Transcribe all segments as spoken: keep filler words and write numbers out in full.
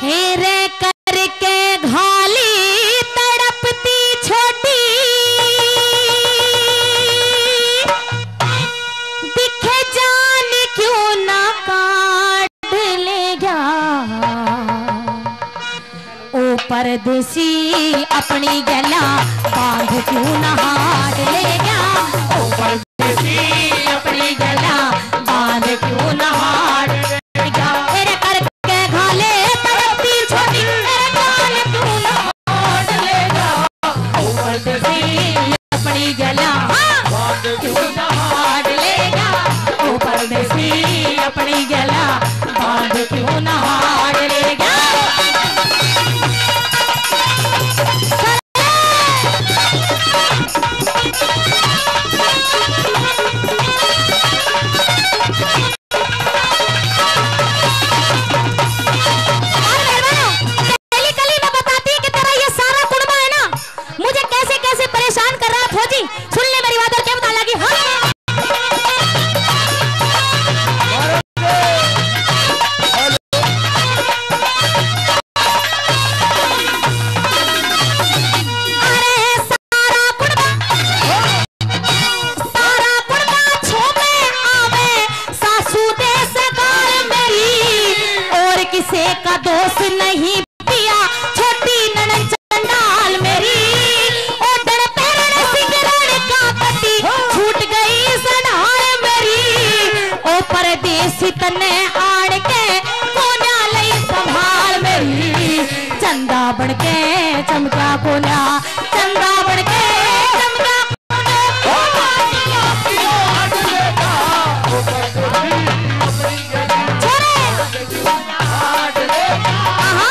हेरे करके घाली तड़पती छोटी, दिखे जान क्यों ना काट ले गया। ओ परदेसी अपनी गैला बांध क्यों ना हाड़ ले गया। ओ परदेसी अपनी गैला बांध क्यों ना हाड़ ले गया। तेरे करके घाले तड़पती छोटी, तेरे जान क्यों ना हाड़ ले गया। ओ परदेसी अपनी गैला, हाँ, बांध क्यों ना हाड़ ले गया। ओ परदेसी अपनी गैला बांध क्यों ना हाड़ ले गया। और मेहरबानो, पहली कली में बताती है कि तेरा ये सारा कुड़बा है ना, मुझे कैसे कैसे परेशान कर रहा था जी। सुन ले मेरी बात और क्या बताने लगी। हाँ। अरे सारा कुड़बा, सारा कुड़बा छो में आवे, सासू दे सगाल मेरी, और किसे का दोष नहीं पिया, छोटी ननद चंडाल मेरी। ओढ़ण पैरण सिगरण का पट्टी, छूट गई सढ़ाल मेरी। ओ परदेसी तन्ने आण के कोन्या लई संभाल मेरी। चंदा बन के चमका कोन्या, चंदा बन के चमका कोन्या। छोरे। आहा।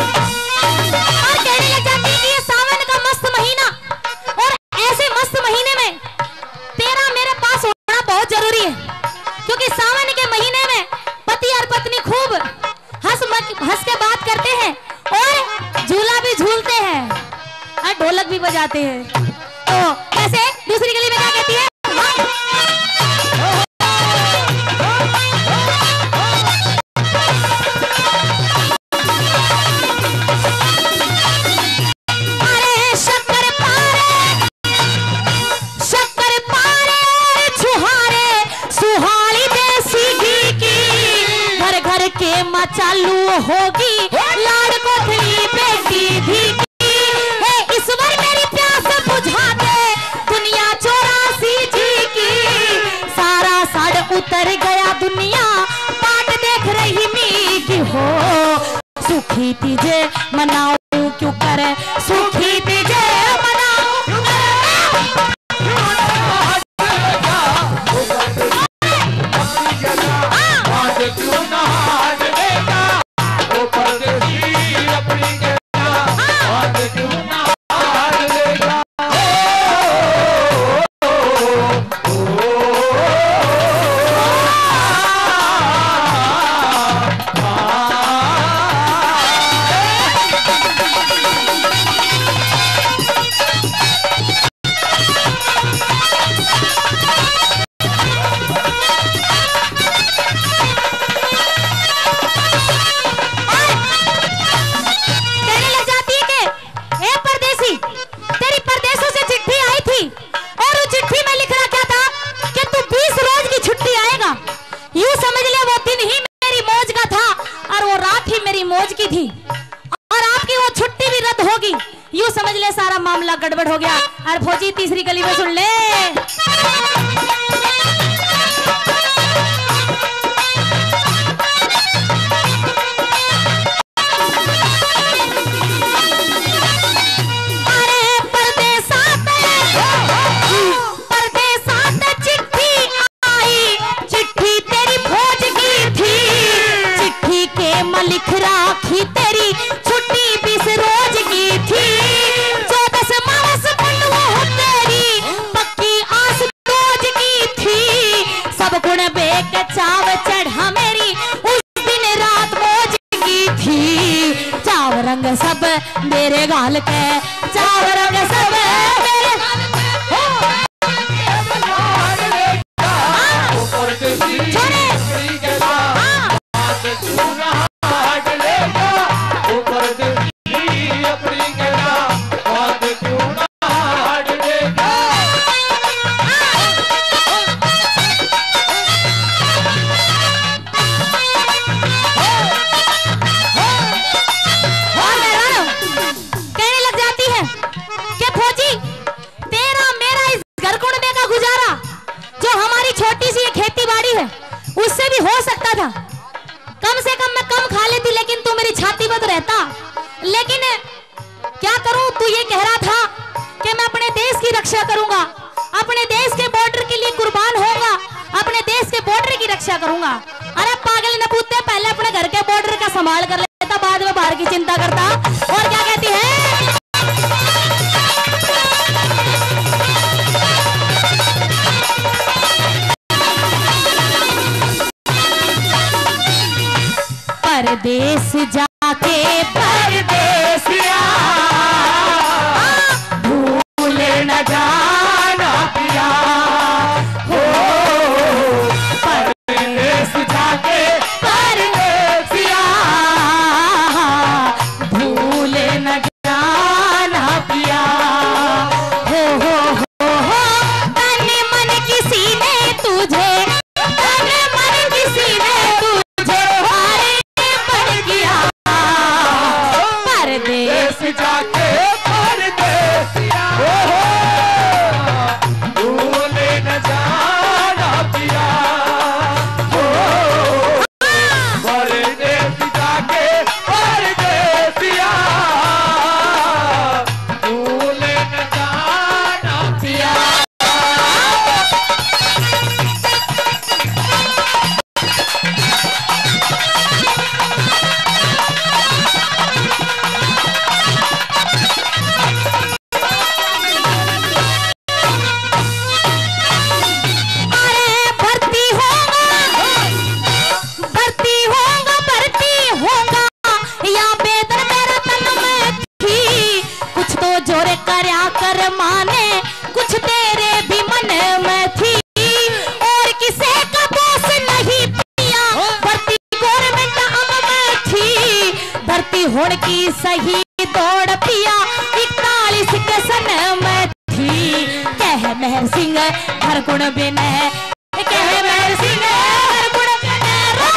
और कहने लग जाती कि ये सावन का मस्त महीना, और ऐसे मस्त महीने में तेरा मेरे पास होना बहुत जरूरी है, क्योंकि सावन के महीने में पति और पत्नी खूब हंस मत, हंस के बात करते हैं और झूला भी झूलते हैं और ढोलक भी बजाते हैं। तो कैसे दूसरी गली में क्या कहती है? अरे शक्कर पारे, शक्कर पारे और छुहारे, सुहाली देसी घी की। घर घर के माँ चालू होगी, लाड़ कोथली बेटी धी की। हे ईश्वर मेरी प्यास बुझा दे, दुनिया चौरासी जी की। सारा सड़ उतर गया दुनिया, बाट देख रही मी की हो। सुखी तीजे मनाऊं क्यों करे, सुखी तीजे मनाऊं क्यों करे। कहने लग जाती है कि, "ए परदेसी, तेरी परदेसों से चिट्ठी आई थी और उस चिट्ठी में लिख रहा क्या था कि तू बीस रोज की छुट्टी आएगा।" यूं समझ ले वो दिन ही मेरी मौज का था और वो रात ही मेरी मौज की थी, और आपकी वो छुट्टी भी रद्द होगी। यूं समझ ले सारा मामला गड़बड़ हो गया। और फौजी तीसरी गली में सुन ले। अरे परदेसा ते, परदेसा ते चिट्ठी आई, चिट्ठी तेरी फौज की थी। चिट्ठी के मैं लिख राखी तेरी छुट्टी बीस रोज की थी। चौदस हल्के चावरों के सब मेरे। हाँ। छोरे। हाँ। और मेहरानों कहने लग जाती है कि फौजी, तेरा मेरा इस घर कुंडे का गुजारा, जो हमारी छोटी सी ये खेती बाड़ी है, उससे भी हो सकता था। कम से कम मैं कम खा लेती, लेकिन तू मेरी छाती में तो रहता। लेकिन क्या करूं, तू ये कह रहा था कि मैं अपने देश की रक्षा करूंगा, अपने देश के बॉर्डर के लिए कुर्बान होऊंगा, अपने देश के बॉर्डर की रक्षा करूंगा। अरे पागल नपूते, पहले अपने घर के बॉर्डर का संभाल कर लेता, बाद में बाहर की चिंता करता। और क्या कहती है? परदेस जाके परदेसिया, भूल न जाना पिया। हो, परदेस जाके परदेसिया, भूल न जाना पिया। हो, हो, हो, हो, तन मन किसी ने तुझे, तन मन किसी ने तुझे हारे पर किया। परदेस जाके परदेसिया, भूल न जाना पिया। हो, परदेस जाके परदेसिया, भूल न जाना पिया। अरे भर्ती होऊंगा, भर्ती होऊंगा, भर्ती होऊंगा, या बेदन मेरा तन में थी। कुछ तो जोर करया कर माने, कुछ तेरे भी मन में थी। और किसे का दोष नहीं पिया, भर्ती गवर्नमेंट अम में थी। भर्ती होण की सही दौड़ पिया, इकतालीस के सन में थी। कह मेहर सिंह घर कुण बिन, कह मेहर सिंह घर कुण बिन रो।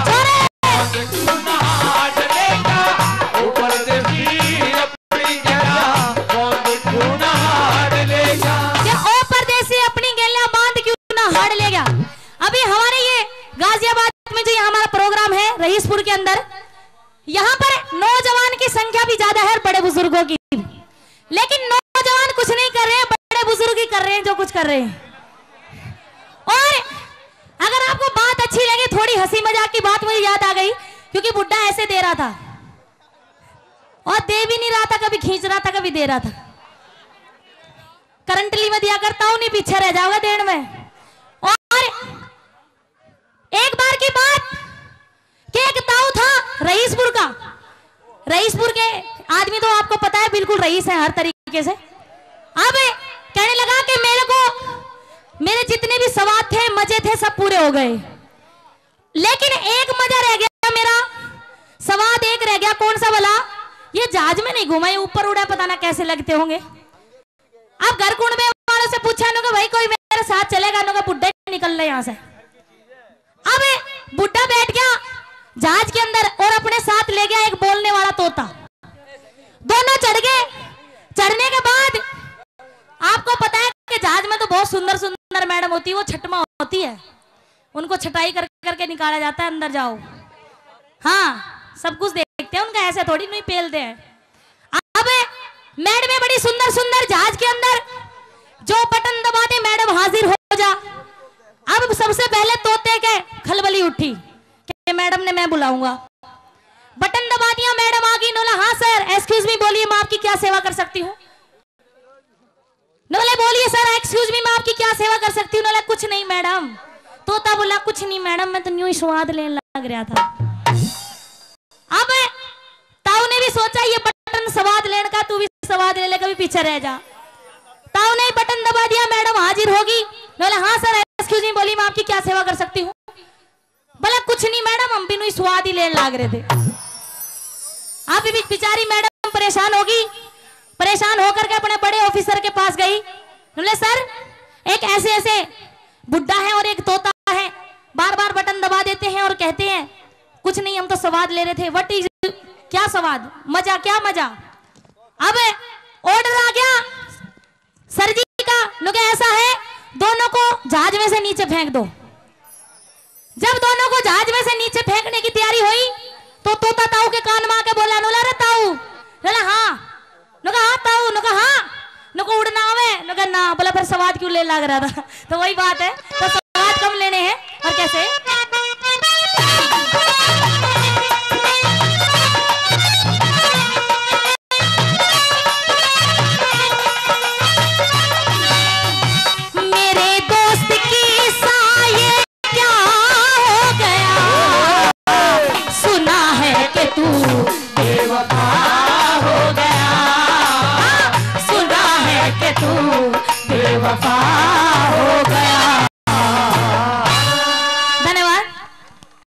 छोरे। ये ओ परदेसी अपनी गेल्या बांध क्यों ना हाड़ ले गया। अभी हमारे ये गाजियाबाद में जो यहाँ हमारा प्रोग्राम है रईसपुर के अंदर, यहाँ पर नौजवान की संख्या भी ज्यादा है और बड़े बुजुर्गों की, लेकिन नौजवान कुछ नहीं कर रहे हैं, बड़े बुजुर्ग ही कर रहे हैं जो कुछ कर रहे हैं। और अगर आपको बात अच्छी लगे, थोड़ी हंसी मजाक की बात मुझे याद आ गई, क्योंकि बुड्ढा ऐसे दे रहा था और दे भी नहीं रहा था, कभी खींच रहा था, कभी दे रहा था। करंटली में दिया करता हूं, नहीं पीछे रह जाओगा देण में। और एक बार की बात कि एक ताऊ था रईसपुर का। रईसपुर के आदमी तो आपको पता है, बिल्कुल रईस है हर तरीके से। अब कहने लगा कि मेरे को, मेरे जितने भी सवाद थे, मजे थे, सब पूरे हो गए, लेकिन एक मजा रह गया मेरा, सवाद एक रह गया। कौन सा भला? ये जहाज में नहीं घूमा, ये ऊपर उड़ा, पता ना कैसे लगते होंगे। अब घर कुंडे वालों से पूछा, नु के भाई कोई मेरे साथ चलेगा, नु के बुड्ढे निकल ले यहाँ से। अब बुड्ढा बैठ गया जहाज के अंदर और अपने साथ ले गया एक बोलने वाला तोता। दोनों चढ़ गए। चढ़ने के बाद आपको पता है कि जहाज में तो बहुत सुंदर सुंदर मैडम होती है, वो छटमा होती है, उनको छटाई कर करके निकाला जाता है, अंदर जाओ। हाँ, सब कुछ देखते हैं उनका, ऐसे थोड़ी नहीं पेलते हैं। अब मैडमें बड़ी सुंदर सुंदर जहाज के अंदर जो बटन दबा दे मैडम हाजिर हो जा। अब सबसे पहले तोते के खलबली उठी कि मैडम ने मैं बुलाऊंगा। बटन दबा दिया, मैडम आ गई। बोला, हाँ सर, एक्सक्यूज मी, बोलिए, मैं आपकी क्या सेवा कर सकती हूँ? बोले, बोलिए सर, एक्सक्यूज मी, मैं आपकी क्या सेवा कर सकती हूँ? बोला, कुछ नहीं मैडम, तोता बोला, "कुछ नहीं मैडम, मैं तो न्यू ही स्वाद लेने लग रहा था।" अब ताऊ ने भी सोचा, "ये बटन स्वाद लेने का, तू भी स्वाद ले ले, कभी पीछे रह जा।" ताऊ ने बटन दबा दिया, मैडम हाजिर होगी। बोला, "हाँ सर, एक्सक्यूज मी।" बोली, "मैं आपकी क्या सेवा कर सकती हूँ?" बोला, "कुछ नहीं मैडम, हम भी न्यू ही स्वाद ही लेने लग रहे थे।" अब भी बेचारी मैडम परेशान होगी, परेशान होकर के अपने बड़े ऑफिसर के पास गई। बोले, "सर, एक ऐसे ऐसे बुड्ढा है और एक तोता है, बार बार बटन दबा देते हैं और कहते हैं, 'कुछ नहीं, हम तो स्वाद ले रहे थे।'" "What is, क्या स्वाद, मजा, क्या मजा?" अब ऑर्डर आ गया सर जी का, नु कहा, "ऐसा है, दोनों को जहाज में से नीचे फेंक दो।" जब दोनों को जहाज में से नीचे फेंकने की तैयारी हुई, तो तोता ताऊ के कान में आके बोला, "नु कहा, रे ताऊ।" बोला, "हाँ।" नु कहा, "हाँ ताऊ।" नु कहा, "हाँ।" नु कहा, "उड़ना आवे?" नु कहा, "ना।" बोला, "फिर स्वाद क्यों ले लग रहा था?" तो वही बात है, तो स्वाद कम लेने हैं। और कैसे? मेरे दोस्त की सा ये क्या हो गया? सुना है कि तू बेवफा हो गया, सुना है कि तू बेवफा